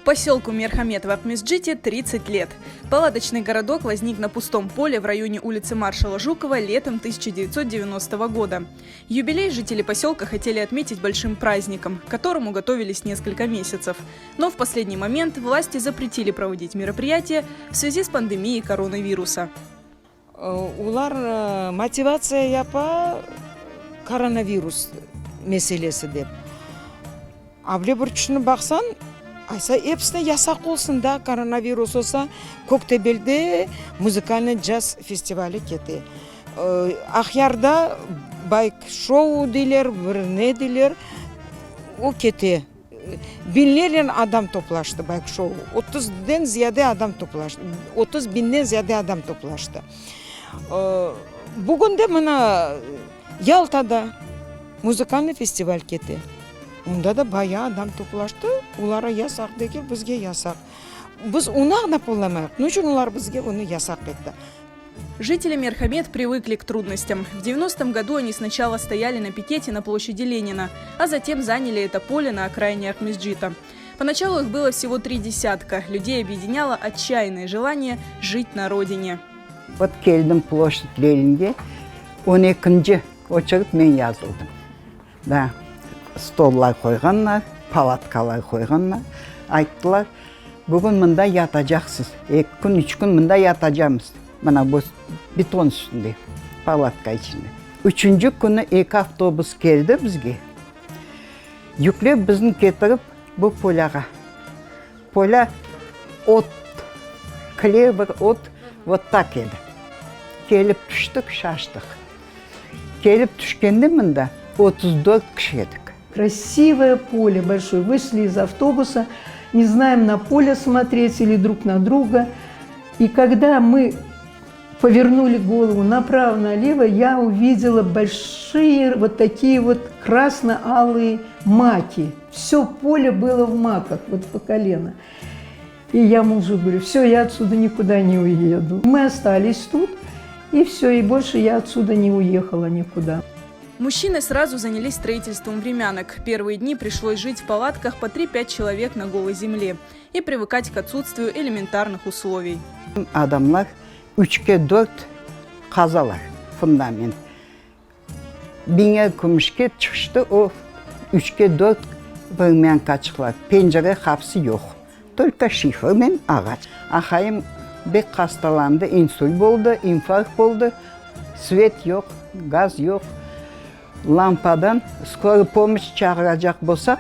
Поселку Мерхамет в Акмесджите 30 лет. Палаточный городок возник на пустом поле в районе улицы маршала Жукова летом 1990 года. Юбилей жители поселка хотели отметить большим праздником, к которому готовились несколько месяцев. Но в последний момент власти запретили проводить мероприятия в связи с пандемией коронавируса. Olar motivatsiya yapa koronavirus meselesi dep. A bile bir tüşünip baqsañ, aysa episine yasaq olsun da, koronavirus olsa, Köktebelde muzıkalnıy caz festivali kete. Aqyarda bayk-şou deyler, bir ne deyler, o kete. Biñlernen adam toplaştı bayk-şou, otuzden ziyade adam toplaştı, 30 biñden ziyade adam toplaştı. Bugün de mına Yaltada muzıkalnıy festival kete, onda da bayağı adam toplaştı, olara yasaq degil, bizge yasaq. Biz onı añlap olamayıq, ne içün olar bizge onı yasaq etti? Жители Мерхамет привыкли к трудностям. В 90-м году они сначала стояли на пикете на площади Ленина, а затем заняли это поле на окраине Акмесджита. Поначалу их было всего три десятка. Людей объединяло отчаянное желание жить на родине. Вот keldim ploşçad Leninge, on ekinci oçerit men yazıldım. Da, stollar qoyğanlar, palatkalar qoyğanlar. Ayttılar, bugün mında yatacaqsız, eki kün, üç kün mında yatacamız, mına bu beton üstünde, palatka içinde. Üçünci künü eki avtobus keldi bizge, yüklep bizni ketirip bu polâğa. Polâ ot, klevr ot, vot tak edi. Kelip tüştik, şaştıq. Kelip tüşkende mında 34 kişi edik. Красивое поле большое. Вышли из автобуса, не знаем, на поле смотреть или друг на друга. И когда мы повернули голову направо-налево, я увидела большие вот такие вот красно-алые маки. Все поле было в маках, вот по колено. И я мужу говорю, все, я отсюда никуда не уеду. Мы остались тут, и все, и больше я отсюда не уехала никуда. Мужчины сразу занялись строительством времянок. Первые дни пришлось жить в палатках по 3-5 человек на голой земле и привыкать к отсутствию элементарных условий. Adamlar üçke dört qazalar fundament. Biñer kümüşke çıqıştı o üçke dört vremânka çıqlar. Pencere qapısı yoq. Tolko şifernen ağaç. Aqayım bek hastalandı, insult boldı, infarkt boldı. Svet yoq, gaz yoq. Lampadan skorıy pomoşç çağıracaq bolsaq,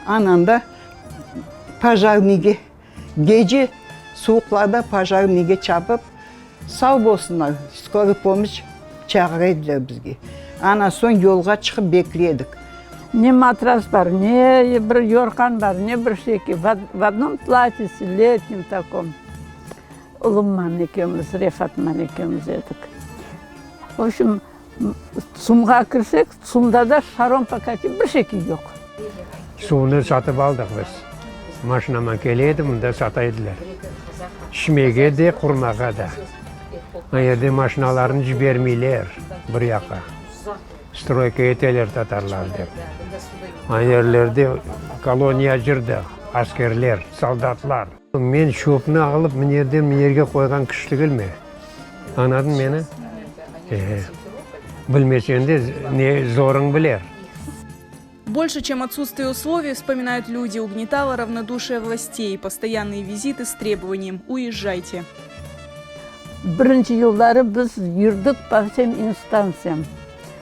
ananda pojarnıyge gece suvuqlarda pojarnıyge çapıp, sav bolsunlar, skorıy pomoşç çağıra ediler bizge. Ana soñ yolğa çıqıp bekley edik. Ne matras bar, ne bir yorğan bar, ne bir şey ki, v odnom platitse, letnem takom. Ulumman ekemiz, Refatman ekemiz edik. V obşem, TSUMğa kirsek, TSUMda da şaron pakati bir şekil yoq. Suvnı satıp aldıq biz. Maşinaman kele edi, mında sata ediler. İçmege de, qurmağa da. O yerde maşinalarnı cibermeyler bir yaqqa. Stroyka eteler tatarlar dep. O yerlerde koloniya cırdı, askerler, soldatlar. Men çöpni alıp mınerden mınerge qoyğan kişi tügülme. Añladıñ meni? E, bilmeseñ de, ne zorıñ biler. Больше, чем отсутствие условий, вспоминают люди, угнетало равнодушие властей и постоянные визиты с требованием «Уезжайте». Birinci yılları biz yürdik po vsem instantsiyam.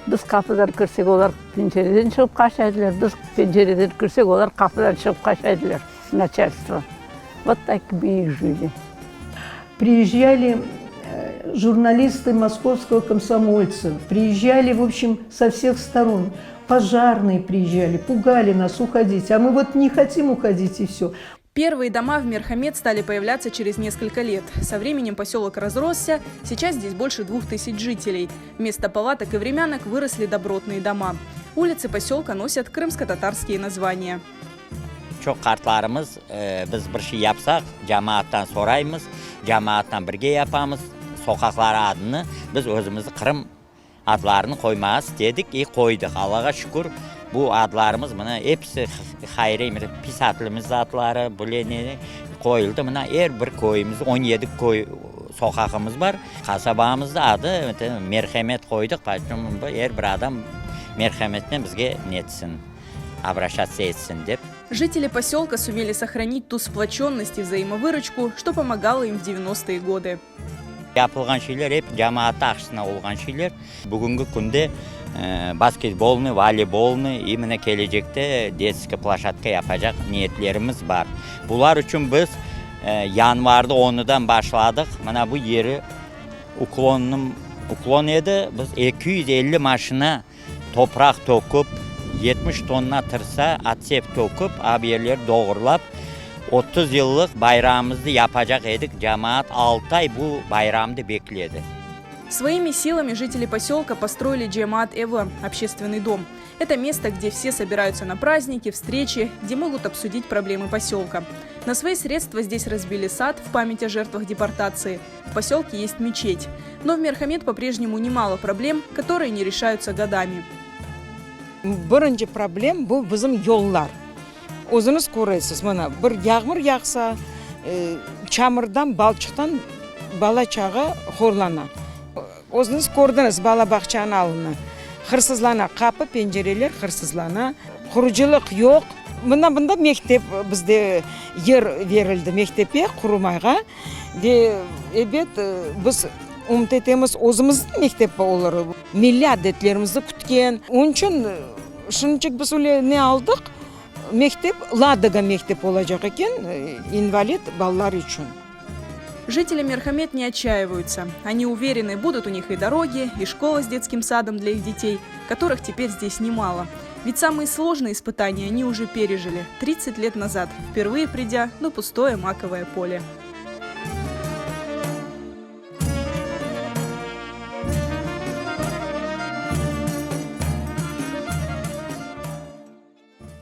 Biz qapıdan kirsek, olar pencereden çıqıp qaça ediler, biz pencereden kirsek, olar qapıdan çıqıp qaça ediler, načalstvo. Vot tak мы и жили. Приезжали журналисты Московского комсомольца, приезжали, в общем, со всех сторон. Пожарные приезжали, пугали нас уходить. А мы вот не хотим уходить, и все. Первые дома в Мерхамет стали появляться через несколько лет. Со временем поселок разросся, сейчас здесь больше 2000 жителей. Вместо палаток и времянок выросли добротные дома. Улицы поселка носят крымско-татарские названия. Çoq qartlarımız, biz bir şey yapsaq, cemaattan soraymız, cemaattan birge yapamız. Soqaqlar adını biz özümiz Qırım adlarını qoymağa istedik i qoydıq. Allağa şükür. Bu adlarımız mına episi hayriy pisatelimiz adları, bile ne qoyuldı. Mına er bir köyümüz, 17 köy soqağımız bar. Qasabamızda adı Merhemet qoydıq, poçemu er bir adam merhametnen bizge netsin, obraşatsa etsin dep. Жители поселка сумели сохранить ту сплоченность и взаимовыручку, что помогало им в 90-е годы. Yapılğan şeyler ep cemaat aqşısına olğan şeyler. Bugünki künde basketbolnıy, voleybolnıy i mına kelecekte detskiy ploşadka yapacaq niyetlerimiz bar. Bular içün biz yanvarda onıdan başladıq. Mına bu yeri uklonnıñ, uklon edi, biz 250 maşina topraq töküp, 70 tonna tırsa, otsep töküp, a bu yerleri doğurlap, 30 yıllıq bayramımıznı yapacaq edik. Cemaat altı ay bu bayramnı bekledi. Своими силами жители поселка построили Cemaat evi – общественный дом. Это место, где все собираются на праздники, встречи, где могут обсудить проблемы поселка. На свои средства здесь разбили сад в память о жертвах депортации. В поселке есть мечеть. Но в Мерхамет по-прежнему немало проблем, которые не решаются годами. Birinci problem bu bizim yollar. Özüñiz köresiz, mına bir yağmur yağsa, çamurdan, balçıqtan bala-çağa horlana. Özüñiz kördiñiz bala bağçanıñ alını. Hırsızlana, qapı, pencereler hırsızlana. Qurucılıq yoq. Mına mında mektep bizde yer berildi mektepke qurmayğa. Ve ebet, biz ümüt etemiz, özümizniñ mektep olur. Milliy adetlerimizni kütken. Onıñ içün şimdiçik biz öyle ne aldıq, mektep, Ladoga mektep olacaq eken, invalid balalar içün. Жители Мерхамет не отчаиваются. Они уверены, будут у них и дороги, и школа с детским садом для их детей, которых теперь здесь немало. Ведь самые сложные испытания они уже пережили 30 лет назад, впервые придя на пустое маковое поле.